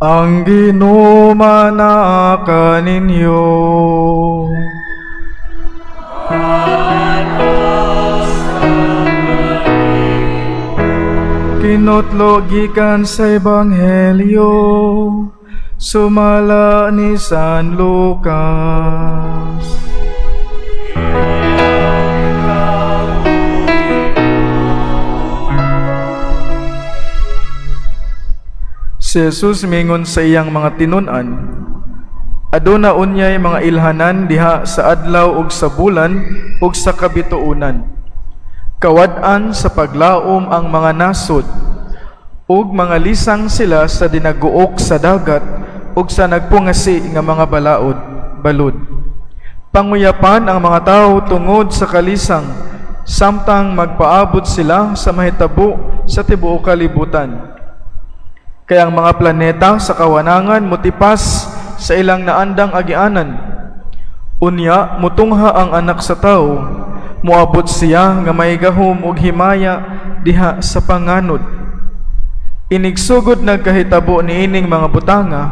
Ang Ginoo manaa kaninyo. Kinutlo gikan sa Ebanghelyo sumala ni San Lucas. Si Jesus mingon sa iyang mga tinun-an, "Aduna unyay mga ilhanan diha sa adlaw ug sa bulan ug sa kabituonan. Kawad-an sa paglaom ang mga nasod, ug mga lisang sila sa dinaguok sa dagat ug sa nagpungasi nga mga balaod, balud. Panguyapan ang mga tawo tungod sa kalisang, samtang magpaabot sila sa mahitabo sa tibuok kalibutan. Kay ang mga planeta sa kawanangan motipas sa ilang naandang agianan. Unya mutungha ang Anak sa Tawo, moabot siya nga may gahom ug himaya diha sa panganod. Inigsugod nagkahitabo niining mga butanga,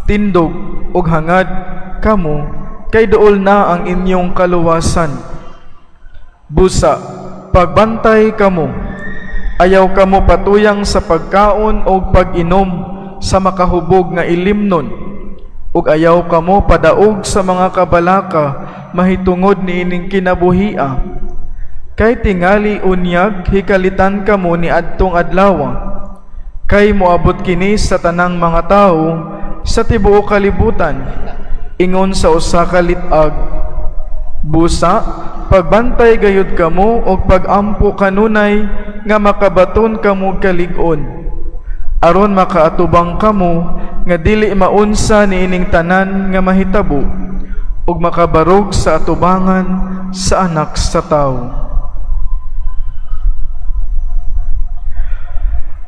tindog ug hangad kamo, kay duol na ang inyong kaluwasan. Busa, pagbantay kamo, ayaw kamo patuyang sa pagkaon o pag-inom sa makahubog nga ilimnon, ug ayaw kamo padaog sa mga kabalaka mahitungod niining kinabuhia. Kay tingali unyag hikalitan kamo ni adtong adlaw, kay moabot kini sa tanang mga tawo sa tibuok kalibutan, ingon sa usa ka lit-ag. Busa, pagbantay gayud kamo og pagampo kanunay nga makabaton kamo kalig-on, aron makaatubang kamo nga dili maunsa niining tanan nga mahitabo ug makabarog sa atubangan sa Anak sa Tawo."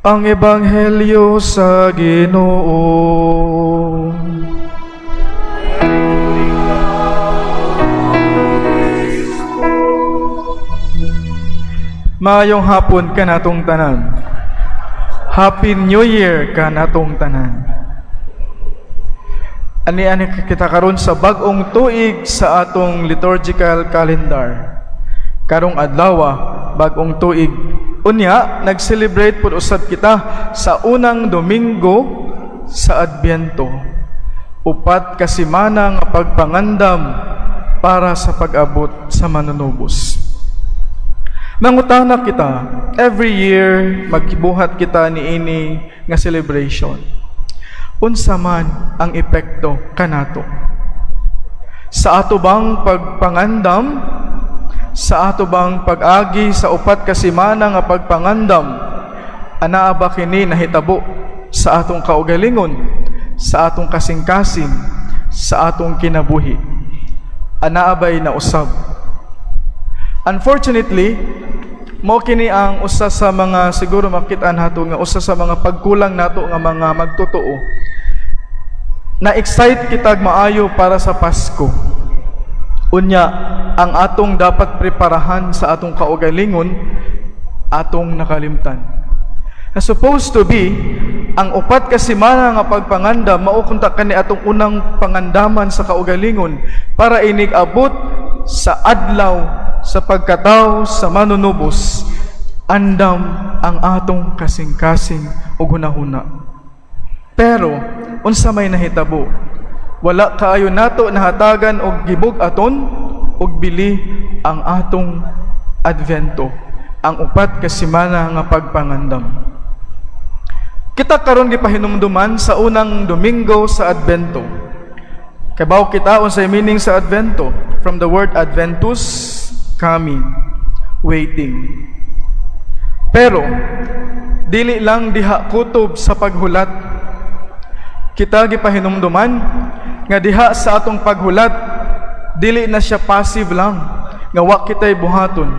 Ang Ebanghelyo sa Ginoo. Maayong hapon kanatong tanan. Happy New Year kanatong tanan. Ani-ani kita karon sa bag-ong tuig sa atong liturgical calendar. Karong adlaw, bag-ong tuig. Unya, nag-celebrate pud usab kita sa unang Domingo sa Adbyento. 4 ka semana nga pagpangandam para sa pag-abot sa Manunubos. Mangutana kita, every year magbuhat kita niini nga celebration. Unsa man ang epekto kanato? Sa ato bang pagpangandam, sa ato bang pag-agi sa 4 ka semana nga pagpangandam, anaa ba kini nahitabo sa atong kaugalingon, sa atong kasing-kasing, sa atong kinabuhi? Anaa bay nausab? Unfortunately, mo kini ang usa sa mga siguro makita nato nga usa sa mga pagkulang nato nga mga magtotoo. Na-excite kitag maayo para sa Pasko. Unya, ang atong dapat preparahan sa atong kaugalingon, atong nakalimtan. Na supposed to be, ang 4 ka semana nga pagpangandam, mao kunta kani atong unang pangandaman sa kaugalingon para inig abot sa adlaw sa pagkataw sa Manunubos, andam ang atong kasing-kasing ug hunahuna. Pero unsa may nahitabo? Wala kaayo nato nahatagan og gibug-aton og bili ang atong Advento, ang 4 ka semana nga pagpangandam. Kita karon gipahinumduman sa unang Domingo sa Advento. Kabaw kita unsay meaning sa Advento? From the word adventus, coming, waiting. Pero dili lang diha kutob sa paghulat. Kita gipahinumduman nga diha sa atong paghulat, dili na siya passive lang nga wa kitay buhaton.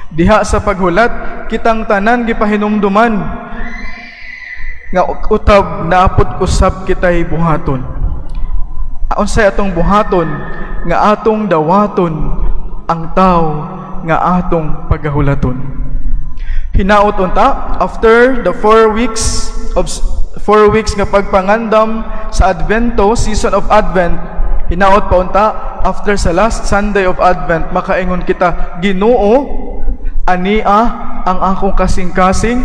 Diha sa paghulat, kitang tanan gipahinumduman nga utab naapot usab kitay buhaton. Unsay atong buhaton? Nga atong dawaton ang tao nga atong pagahulaton. Hinaot unta after the 4 weeks of 4 weeks nga pagpangandam sa Advento, season of Advent. Hinaot pa unta, after sa last Sunday of Advent, makaingon kita, "Ginoo, ania ang akong kasing-kasing,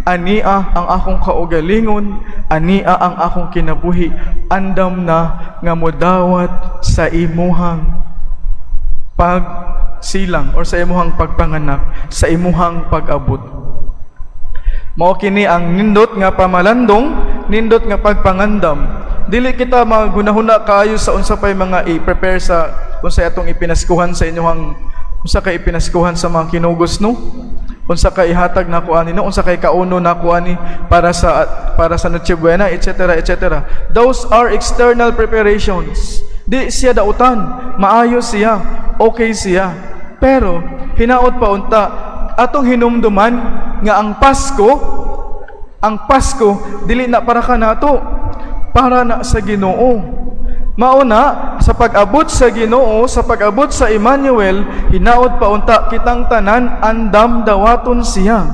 ania ang akong kaugalingon, ania ang akong kinabuhi, andam na nga modawat sa imuhang pagsilang or sa imuhang pagpanganak, sa imuhang pag-abot." Mao kini ang nindot nga pamalandong, nindot nga pagpangandam. Dili kita magunahuna kaayo sa unsa pay mga i-prepare, sa unsa atong ipinaskuhan sa inyong, unsa kay ipinaskuhan sa mga kinugos, no? Unsa kay ihatag nako ani, no? Unsa kay kauno nako ani para sa Noche Buena, etc., etc. Those are external preparations. Di siya dautan, maayo siya, okay siya. Pero hinaot pa unta atong hinumduman nga ang Pasko dili na para kanato, para na sa Ginoo. Mao na sa pag-abot sa Ginoo, sa pag-abot sa Emmanuel, hinaot pa unta kitang tanan andam dawaton siya.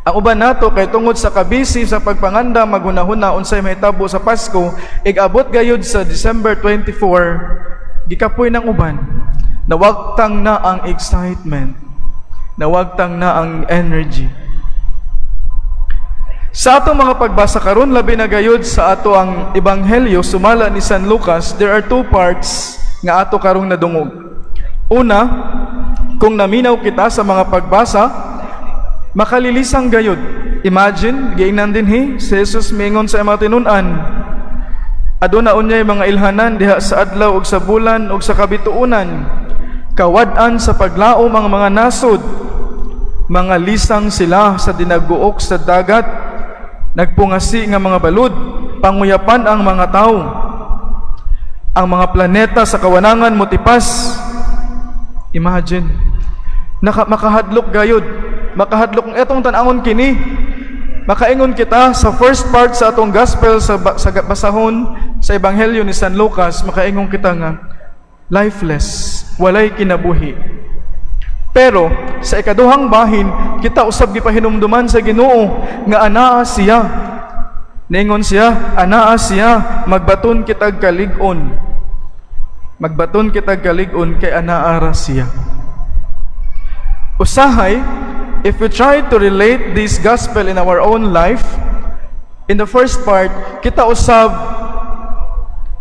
Ang uban nato kay tungod sa kabisi sa pagpanganda, magunahuna unsay mahitabo sa Pasko, ig-abot gayud sa December 24, gikapoy ng uban. Nawagtang na ang excitement. Nawagtang na ang energy. Sa atong mga pagbasa karon, labi na gayud sa ato ang Ebanghelyo sumala ni San Lucas, there are two parts nga ato karong nadungog. Una, kung naminaw kita sa mga pagbasa, makalilisang gayud. Imagine, giingnan dinhi, si Jesus miingon sa mga tinun-an, "Aduna unyay mga ilhanan diha sa adlaw ug sa bulan ug sa kabituonan. Kawad-an sa paglaom ang mga nasod. Mga lisang sila sa dinaguok sa dagat. Nagpungasi nga mga balud, panguyapan ang mga tao. Ang mga planeta sa kawanangan motipas." Imagine. Makahadlok gayud. Makahadlok kung etong tan-awon kini. Makaingon kita sa first part sa atong gospel sa basahon sa Ebanghelyo ni San Lucas, makaingon kita nga lifeless, walay kinabuhi. Pero sa ikaduhang bahin, kita usab gipahinumduman sa Ginoo nga anaa siya. Ningon siya, anaa siya, magbaton kitag kalig-on. Magbaton kitag kalig-on kay anaa ra siya. Usahay, if we try to relate this gospel in our own life, in the first part, kita usab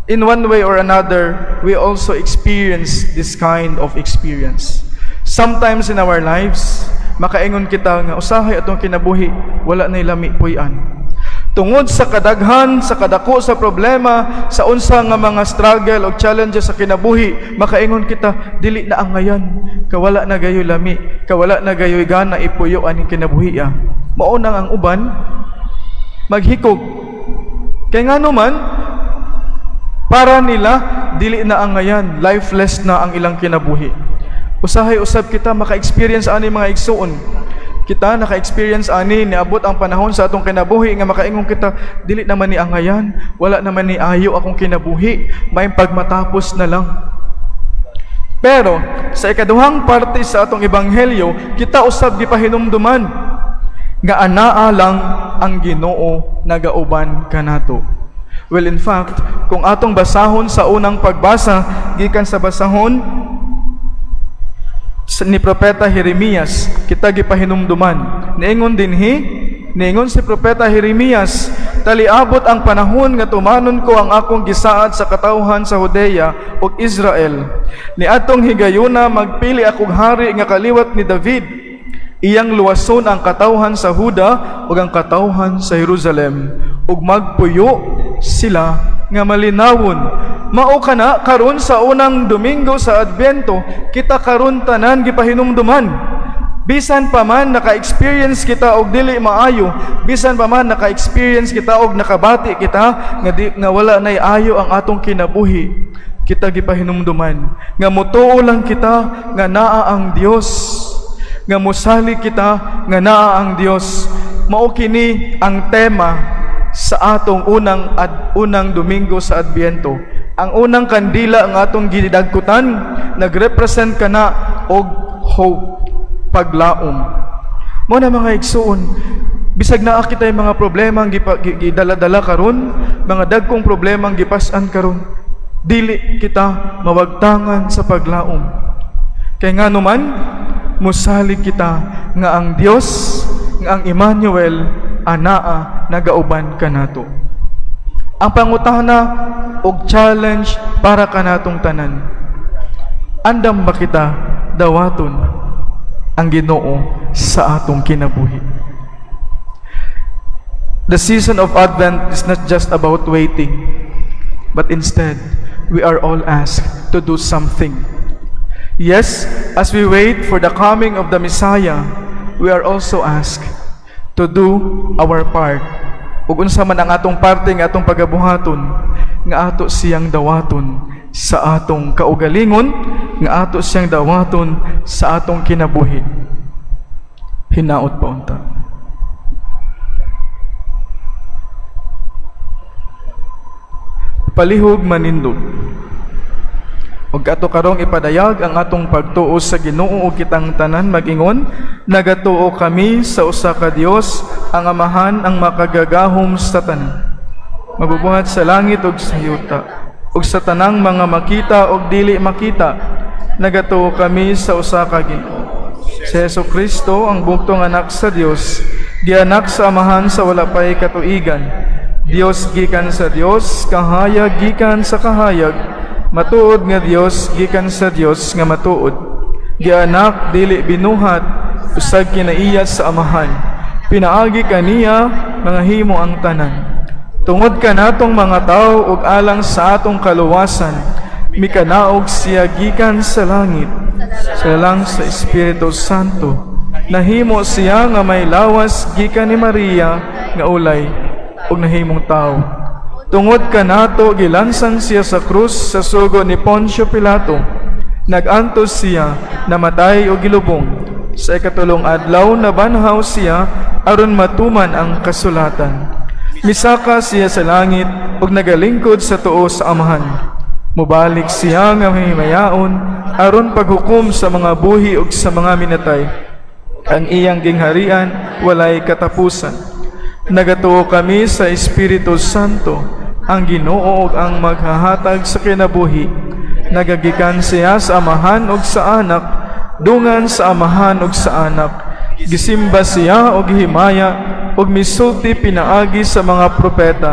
in one way or another, we also experience this kind of experience. Sometimes in our lives, makaingon kita nga usahay atong kinabuhi, wala na lami puy-an. Tungod sa kadaghan, sa kadako sa problema, sa unsa nga mga struggle o challenges sa kinabuhi, makaingon kita, dili na angayan, kawala na gayoy lami, kawala na gayoy gana ipuyo aning kinabuhi. Ah. Mao nang ang uban maghikog. Kay ngano man, para nila dili na angayan, lifeless na ang ilang kinabuhi. Usahay usab kita maka-experience ani, mga igsuon. Kita naka-experience ani, niabot ang panahon sa atong kinabuhi nga makaingon kita, dili naman ni angayan, wala naman ni ayo akong kinabuhi, may pagmatapos na lang. Pero sa ikaduhang parte sa atong ebanghelyo, kita usab gipahinumduman nga anaa lang ang Ginoo, nagauban kanato. Well, in fact, kung atong basahon sa unang pagbasa gikan sa basahon ni Propeta Jeremias, kita gipahinumduman. Niingon dinhi, niingon si Propeta Jeremias, "Taliabot ang panahon nga tumanon ko ang akong gisaad sa katawhan sa Judea ug Israel. Niadtong higayuna magpili akong hari nga kaliwat ni David. Iyang luwason ang katawhan sa Huda ug ang katawhan sa Jerusalem ug magpuyo sila nga malinawon." Mao kana karon sa unang Domingo sa Adbyento, kita karon tanan gipahinumduman. Bisan pa man naka-experience kita og dili maayo, bisan pa man naka-experience kita og nakabati kita nga wala nay ayo ang atong kinabuhi, kita gipahinumduman nga motuo lang kita nga naa ang Dios, nga mosali kita nga naa ang Dios. Mao kini ang tema sa atong unang Domingo sa Adbyento. Ang unang kandila nga atong gidagkutan nagrepresent kana og hope, paglaom. Mo na, mga igsuon, bisan Bisag naa kitay mga problema ang gidala-dala karon, mga dagkong problema ang gipas-an karon, dili kita mawagtangan sa paglaom. Kay ngano man, musalig kita nga ang Dios, nga ang Emmanuel anaa nagauban kanato. Ang pangutana og challenge para kanatong tanan. Andam ba kita dawaton ang Ginoo sa atong kinabuhi? The season of Advent is not just about waiting, but instead, we are all asked to do something. Yes, as we wait for the coming of the Messiah, we are also asked to do our part. Ug unsa man ang atong parte nga atong pagabuhaton, nga ato siyang dawaton sa atong kaugalingon, nga ato siyang dawaton sa atong kinabuhi. Hinaot pa unta. Palihog manindog. Ug ato karong ipadayag ang atong pagtuo sa Ginoo ug kitang tanan mag-ingon, nagatuo kami sa usa ka Dios, ang Amahan, ang makagagahom sa tanan, mabubuhat sa langit ug sa yuta, ug sa tanang mga makita ug dili makita. Nagatuo kami sa usa ka Ginoo, si Hesus Kristo, ang bugtong anak sa Dios, gianak sa Amahan sa wala pay katuigan. Dios gikan sa Dios, kahayag gikan sa kahayag, matuod nga Dios gikan sa Dios nga matuod. Gianak, dili binuhat, usag kinaiya sa Amahan. Pinaagi kaniya mga himo ang tanan. Tungod kanatong mga tawo ug alang sa atong kaluwasan, mikanaog siya gikan sa langit, sa lang sa Espiritu Santo. Nahimo siya nga may lawas gikan ni Maria nga ulay ug nahimong tawo. Tungod kanato gilansang siya sa krus sa sugo ni Poncio Pilato. Nagantos siya, namatay ug gilubong. Sa ikatulong adlaw nabanhaw siya aron matuman ang kasulatan. Misaka siya sa langit ug nagalingkod sa tuo sa Amahan. Mubalik siya nga mahimayaon aron paghukom sa mga buhi ug sa mga minatay. Ang iyang gingharian walay katapusan. Nagatuo kami sa Espiritu Santo, ang Ginoo ug ang maghahatag sa kinabuhi. Nagagikan siya sa Amahan ug sa Anak, dungan sa Amahan ug sa Anak. Gisimba siya og himaya ug misulti pinaagi sa mga propeta.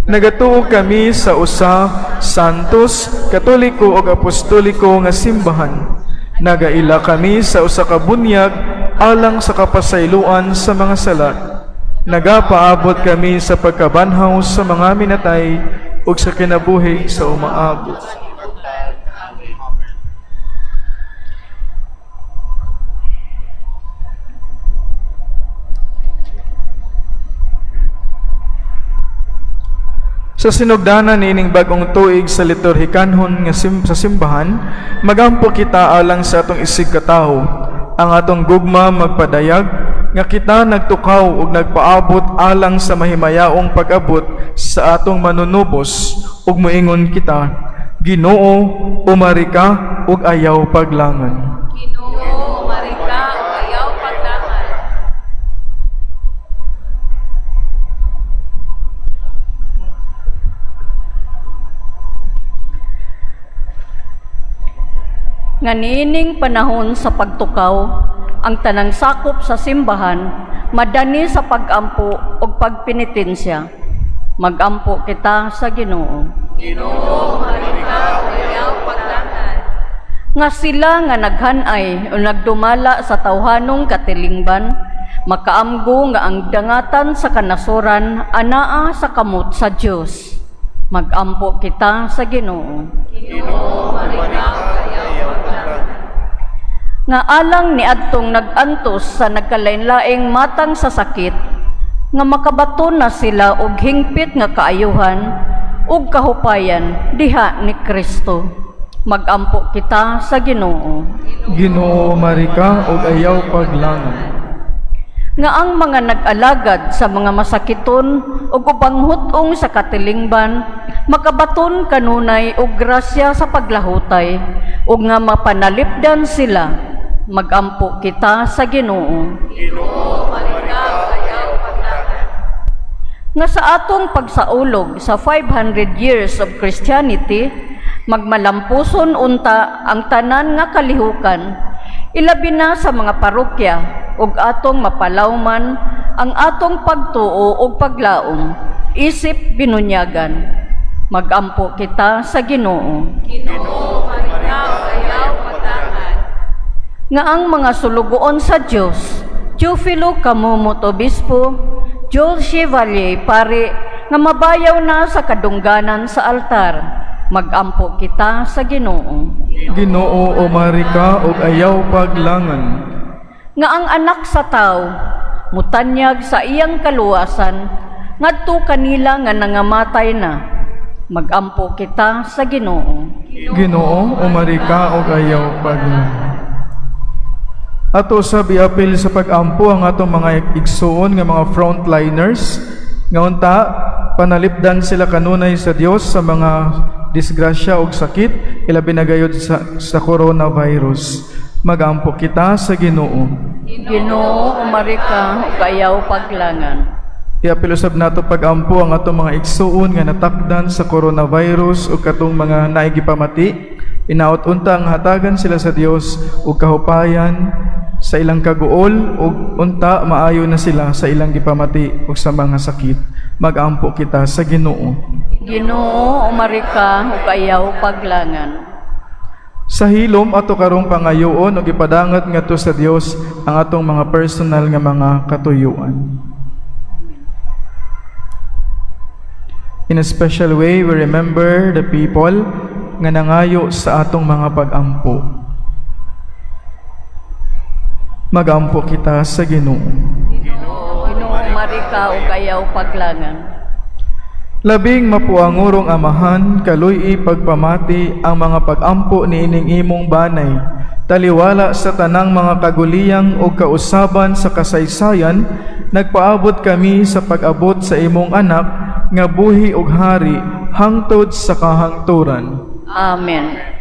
Nagatuo kami sa usa, santos, katoliko ug apostoliko nga simbahan. Nagaila kami sa usa ka bunyag alang sa kapasayloan sa mga sala. Nagapaabot kami sa pagkabanhaw sa mga minatay ug sa kinabuhi sa umaabot. Sa sinugdanan niining bag-ong tuig sa liturhikanhon nga sa simbahan, magampo kita alang sa atong isig katawo. Ang atong gugma magpadayag nga kita nagtukaw ug nagpaabot alang sa mahimayaong pag-abot sa atong manunubos, ug moingon kita, Ginoo, umari ka ug ayaw paglangan. Ginoo, umari ka ug ayaw paglangan. Nga niining panahon sa pagtukaw, ang tanang sakop sa simbahan madani sa pag-ampo ug pagpenitensya. Magampo kita sa Ginoo. Ginoo, umari ka ug ayaw paglangan. Nga sila nga naghanay o nagdumala sa tawhanong katilingban, makaamgo nga ang dangatan sa kanasuran anaa sa kamot sa Dios. Magampo kita sa Ginoo. Ginoo, umari ka ug ayaw paglangan. Nga alang ni adtong nag-antos sa nagkalain-laing matang sa sakit, nga makabaton na sila og hingpit nga kaayuhan ug kahupayan diha ni Kristo. Magampo kita sa Ginoo. Ginoo, umari ka ug ayaw paglangan. Nga ang mga nag-alagad sa mga masakiton ug ubang hut-ong sa katilingban makabaton kanunay og grasya sa paglahutay ug nga mapanalipdan sila. Magampo kita sa Ginoo. Ginoo, umari ka ug ayaw paglangan. Nga sa atong pagsaulog sa 500 years of Christianity, magmalampuson unta ang tanan nga kalihukan, ilabi na sa mga parokya, ug atong mapalawman ang atong pagtuo ug paglaom isip binunyagan. Magampo kita sa Ginoo. Ginoo, marika ug ayaw paglangan. Nga ang mga sulugoon sa Dios, Teofilo Camomot Obispo, Jules Chevalier Pari, nga mabayaw na sa kadungganan sa altar. Magampo kita sa Ginoo. Ginoo, umarika ug ayaw paglangan. Nga ang Anak sa Tao mutanyag sa iyang kaluwasan ngadto kanila nga nangamatay na. Magampo kita sa Ginoo. Ginoo, umarika ug ayaw paglangan. Ato sab iapil sa pag-ampo ang atong mga igsuon nga mga frontliners nga unta panalipdan sila kanunay sa Dios sa mga disgrasya ug sakit, ilabi na gayud sa coronavirus. Magampo kita sa Ginoo. Ginoo, umarika ug ayaw paglangan. Iapil usab nato pag-ampo ang atong mga igsuon nga natakdan sa coronavirus ug katong mga naay gipamati. Inaot unta ang hatagan sila sa Dios ug kahupayan sa ilang kaguol ug unta maayo na sila sa ilang gipamati ug sa mga sakit. Magampo kita sa Ginoo. Ginoo, umarika ug ayaw paglangan. Sa hilom, ato karong pangayoon ug ipadangat ngadto sa Dios ang atong mga personal nga mga katuyuan. In a special way, we remember the people nga nangayo sa atong mga pag-ampo. Magampo kita sa Ginoo. Ginoo, umarika ug ayaw paglangan. Labing mapuangurong Amahan, kaluy-i pagpamati ang mga pag-ampo niining imong banay. Taliwala sa tanang mga kaguliyang o kausaban sa kasaysayan, nagpaabot kami sa pag-abot sa imong Anak nga buhi ug hari hangtod sa kahangturan. Amen.